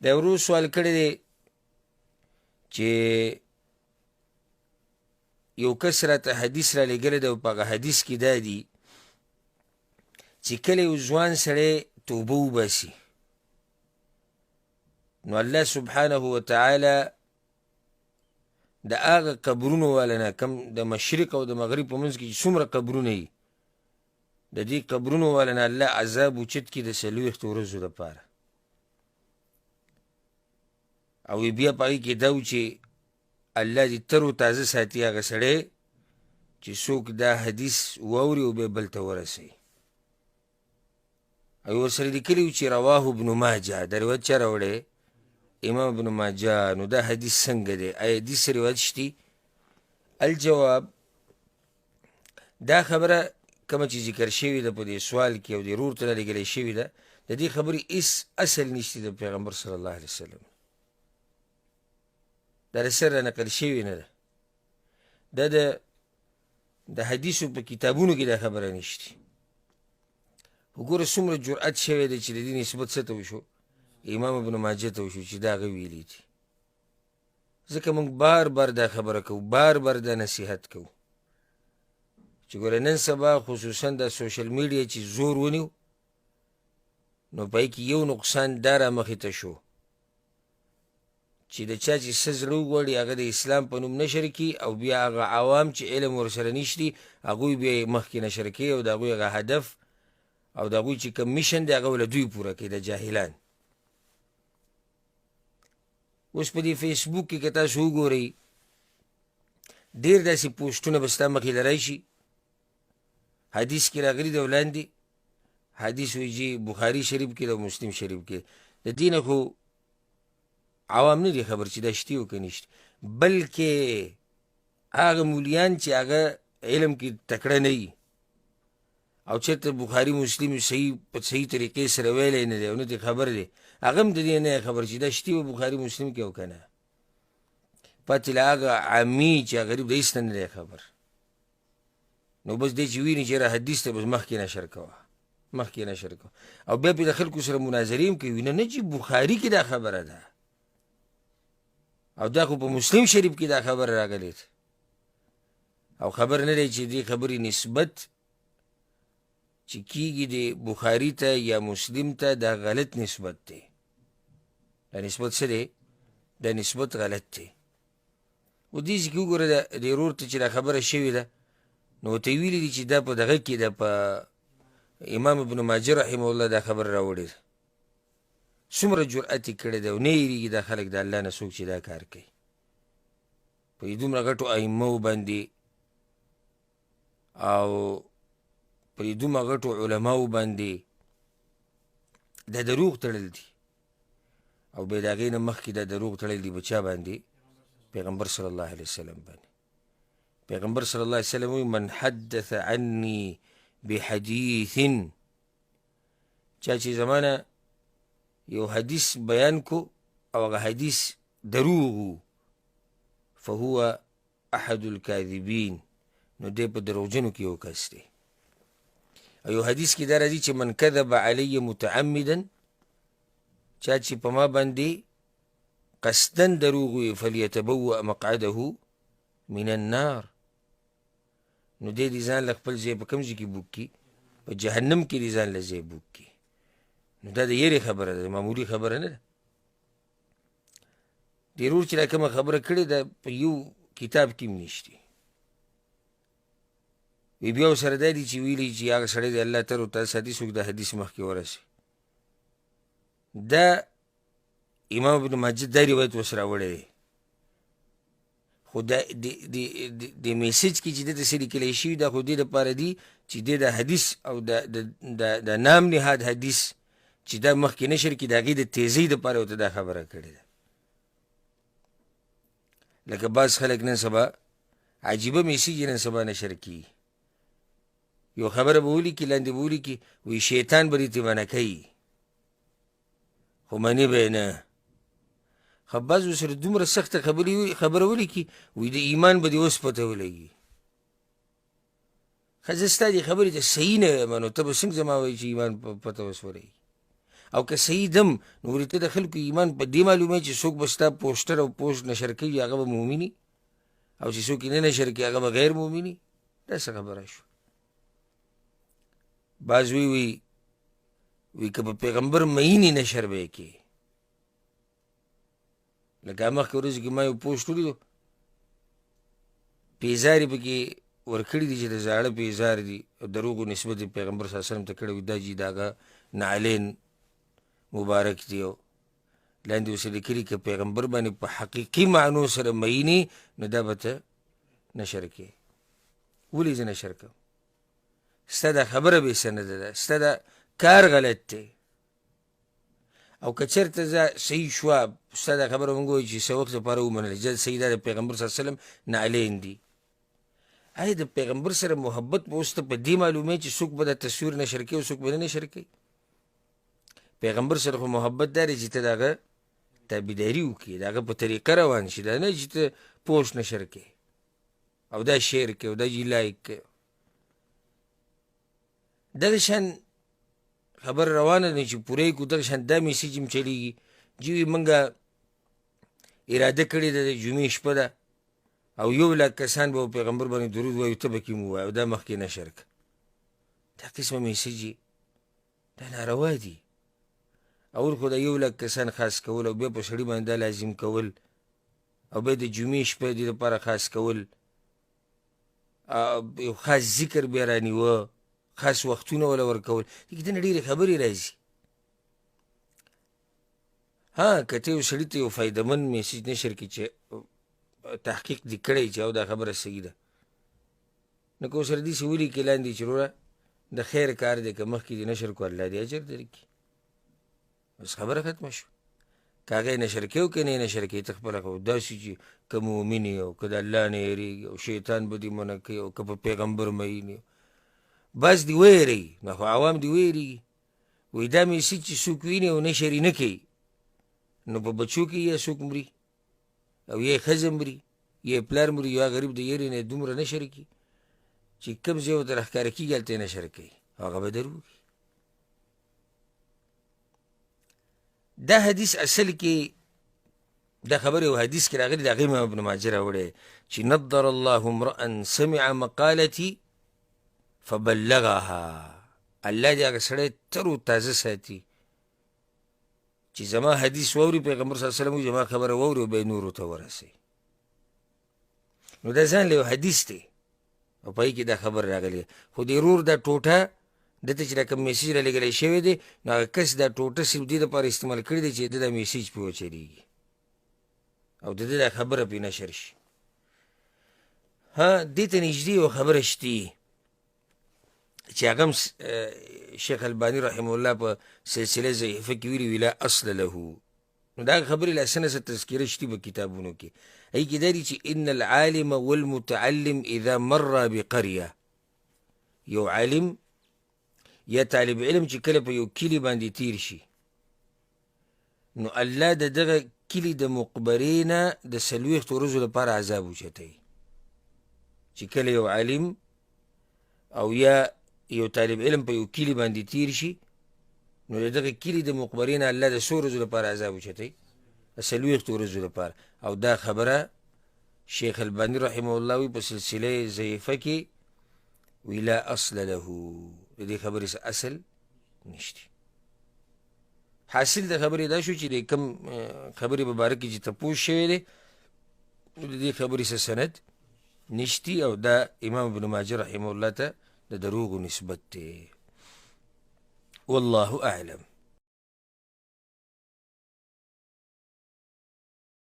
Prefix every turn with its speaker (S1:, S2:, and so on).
S1: دا ورور سوال کړی دی چې یو کس راته حدیث را لېږلی دی او په هغه حدیث کې دا دي چې کله یو ځوان سړی توبه وباسي نو الله سبحانه وتعالی د هغه قبرونو والا نه کوم د مشرق او د مغرب په منځ کې چې څومره قبرونه وي، د دې قبرونو والا نه الله عذاب اوچت کړي د 40 ورځو دپاره. او بیا په هغې کې دا و چې الله دې تر و تازه ساتي هغه سړی چې څوک دا حدیث واوري او بیا بل ته ورسوي. او ورسره لیکلي وو چې رواه ابن ماجه، دا روایت چا راوړی؟ امام ابن ماجه. نو دا حدیث څنګه دی؟ آیا حدیث روایت شتي؟ الجواب، دا خبره کومه چې ذکر شوې ده په دې سوال کې او دې ورور ته رالیږلی شوې ده، د دې خبرې هېڅ اصل نشته د پیغمبر صلی الله علیه وسلم، دا د سره نقل شوې نه ده، دا د حدیثو په کتابونو کې دا خبره نشته. وګوره څومره جرأت شوی دی چې د دې نسبت څه ته وشو؟ امام ابن ماجه ته وشو چې دا هغه ویلي دي. ځکه موږ بار بار دا خبره کوو، بار بار دا نصیحت کوو چې ګوره نن سبا خصوصا دا سوشل میډیا چې زور ونیو، نو په هغې کې یو نقصان دا رامخې ته شو چې د چا چې څه زړه وغواړي هغه د اسلام په نوم نشر کړي، او بیا هغه عوام چې علم ورسره نشتي هغوی بیا یې مخکې نشر کوي، او د هغوی هغه هدف او د هغوی چې کوم میشن دی هغه له دوی پوره کوي، د جاهلان. اوس په دې فیسبوک کې که تاسو وګورئ ډېر داسې پوسټونه به ستا مخې له راشي، حدیث کې راغلي دی او لاندې حدیث وایي چې بخاري شریف کې ده او مسلم شریف کې. د دې نه خو عوام نه دي خبر چې دا شتي او که نشتي، بلکې هغه مولیان چې هغه علم کې تکړه نه وي او چېرته بخاري مسلم صحیح په صحیح طریقې سره ویلی نه دی او نه ترې خبر دی، هغه هم د دې نه خبر چې دا شتي په بخاري مسلم کې او که نه. پاتې له هغه عامي چې هغه غریب د هېڅ نه دی خبر، نو بس دی چې ویني چې را حدیث ته بس مخکې نشر کوه، مخکې نشر کوه، او بیا پرې د خلکو سره مناظرې هم کوي، نه نه چې بخاري کې دا خبره ده او دا خو په مسلم شریف کې دا خبره راغلې ده، او خبر نه دی چې دې خبرې نسبت چې کیږي د بخاري ته یا مسلم ته، دا غلط نسبت دی. دا نسبت څه دی؟ دا نسبت غلط دی. و دې ځای کې وګوره د ورور ته چې دا خبره شوې ده نو ورته یې ویلي دي چې دا په دغه کې ده، په امام ابن ماجه رحمه الله دا خبره راوړې ده. څومره جرأت یې کړی دی او نه یېرېږي دا خلک د الله نه څوک چې دا کار کوي په دې دومره غټو ائمو باندې او په دې دومره غټو علماو باندې دا دروغ تړل دي، او بیا د هغې نه مخکې دا دروغ تړل دي په چا باندې؟ پیغمبر صلی الله علیه وسلم باندې. پیغمبر صلی الله علیه وسلم وایي من حدث عني بحدیث، چا چې زمانه یو حدیث بیان کو او هغه حدیث دروغ و، فهو احد الكاذبین، نو دی په دروغجنو کې یو کس دی. او یو حدیث کې دا راځي چې من کذب علی متعمدا، چا چې په ما باندې قصدا دروغ وي فلیتبوأ مقعده من النار، نو دی دې ځان له خپل ځای په کوم ځای کې بوک کړي؟ په جهنم کې دې ځان له ځای بوک کړي. نو دا د یرې خبره ده، معمولي خبره نه ده. دې ورور چې دا کومه خبره کړې ده په یو کتاب کې هم نشته. وی بیا ورسره دا دي چې ویلي چې هغه سړی دی الله تر تازه ساتي څوک د حدیث مخکې ورسي. دا امام ابن ماجه دا روایت ورسره راوړی دی، خو دا د میسج کې چې دته څه لیکلی شوي دا خو دې دپاره دي چې دی د حدیث او د نام نهاد حدیث چې دا مخکې نشر کړي د هغې د تیزۍ دپاره ورته دا خبره کړې ده. لکه بعض خلک نن سبا عجیبه میسج نن سبا نشر کړي، یو خبره به ولیکي لاندې به ولیکي وایي شیطان به دې ترې منع کوي، خو مني به یې نه. خو بعض ورسره دومره سخته خبره ولیکي وایي د ایمان به دې اوس پته ولګي. ښه زه ستا دې خبرې ته صحیح نه وایم، نو ته به څنګه زما وایي چې ایمان پته اوس ولګي؟ او که صحیح دم، نو ورې ته د خلکو ایمان په دې معلوموې چې څوک به ستا پوسټر او پوسټ نشر کوي هغه به مؤمني، او چې څوک یې نه نشر کوي هغه به غیر مؤمني. دا څه خبره شوه؟ بعض وی وی وی که په پیغمبر مئینې نشر به یې کوې. لکه مخکې ورځې کې ما یو پوسټ ولیدو، پیزارې پکې ورکړي دي چې د زاړه پیزار دي او دروغو نسبت یې پیغمبر صلی الله علیه وسلم ته کړی وي، دا جي د هغه نعلین مبارک دی، او لاندې ورسره لیکلي که پیغمبر باندې په حقیقي معنو سره مئینې نو دا به ته نشر کړې. ولې زه نشر کوم؟ ستا دا خبره بې سنده ده، ستا دا کار غلط دی. او که چېرته زه صحیح شوه ستا دا خبره مونږ وایو چې څه وخت لپاره ومنله چې صحیح دا د پیغمبر صلی الله علیه وسلم نعلین دي، آیا د پیغمبر سره محبت به اوس ته په دې معلوموې چې څوک به دا تصویر نشر کوي او څوک به نه نشر کوي؟ پیغمبر سره خو محبت دا دی چې ته د هغه تابعداري وکړې، د هغه په طریقه روان شي، دا نه چې ته پوسټ نشر کوې او دا شیر کوې او دا جي لایک کوې. دغه شان خبر روانه ده چې پوره یې کړو. دغه شان دا میسج هم چلېږي چې وي موږ اراده کړې ده د جمعې شپه ده او 1 لاک کسان به پیغمبر باندې درود وایو، ته پکې مو وایه او دا مخکې نشر کړه. دا قسمه میسج دا ناروا دي. اول خو دا 1 لاک کسان خاص کول او بیا په سړي باندې دا لازم کول او بیا د جمعې شپه دې لپاره خاص کول، یو خاص ذکر بیا رانیوه، خاص وختونه وله ورکول، دې کې دنه ډېرې خبرې راځي. ها که ته یو سړي ته یو فایدهمند میسج نشر کړي چې تحقیق دې کړی چې او دا خبره صحیح ده، نو که ورسره داسې ولیکې لاندې چې وروره د خیر کار دی، که مخکې دې نشر کړو الله دې اجر درکړي، بس خبره ختمه شوه. که هغه یې نشر کوي او که نه یې نشر کوي ته خپله خو داسې چې که مؤمن یې او که د الله نه یېرېږي او شیطان به دې منع کوي او که په پیغمبر مئین یې، بس دې ویېرېږي. نو خو عوام دې ویېرېږي، وایي دا میسج چې څوک ویني او نشر یې نه کوي نو په بچو کې یا څوک مري او یا یې ښځه مري یا یې پلار مري، یا غریب د یېرې نه دومره نشر کړي چې کوم ځای ورته راښکاره کېږي هلته یې نشر کوي او هغه به دروغ. دا حدیث اصل کې دا خبره یو حدیث کې راغلي، د هغې امام ابن ماجه راوړی چې نضر الله امرأ سمع مقالتي فبلغها، الله دې هغه سړی تر و تازه ساتي چې زما حدیث واوري، پیغمبر صلی الله علیه وسلم وایي زما خبره واوري او بیا یې نورو ته ورسوي. نو دا ځان له یو حدیث دی او په هغې کې دا خبره راغلې. خو د ورور دا ټوټه ده ته چې دا کوم میسج رالیږلی شوی دی نو هغه کس دا ټوټه صرف دې دپاره استعمال کړې دی چې د ده دا میسج پرې وچلېږي او د ده دا خبره پرې نشر شي. ها دې ته نږدې یوه خبره شتي چې هغه هم شیخ الباني رحمه الله په سلسله ضعیفه کې ویلي وي لا اصل له. نو دا خبرې لا څه نه څه تذکره شتي په کتابونو کې، هغې کې دا دي چې ان العالم والمتعلم اذا مر بقریه، یو عالم یا طالب علم چې کله په یو کلي باندې تیر شي نو الله د دغه کلي د مقبرې نه د 40 ورځو لپاره عذاب اوچتوي. چې کله یو عالم او یا یو طالب علم په یو کلي باندې تیر شي نو د دغه کلي د مقبرې نه الله د څو ورځو لپاره عذاب اوچتوي؟ د 40 ورځو لپاره. او دا خبره شیخ الباني رحمه الله وایي په سلسله ضعیفه کې وی لا اصل له، د دې خبرې څه اصل نشته. حاصل د خبرې دا شو چې د کوم خبرې په باره کې چې تپوس شوی دی نو د دې خبرې څه سند نشتی، او دا امام ابن ماجه رحمه الله ته د دروغو نسبت دی. والله اعلم.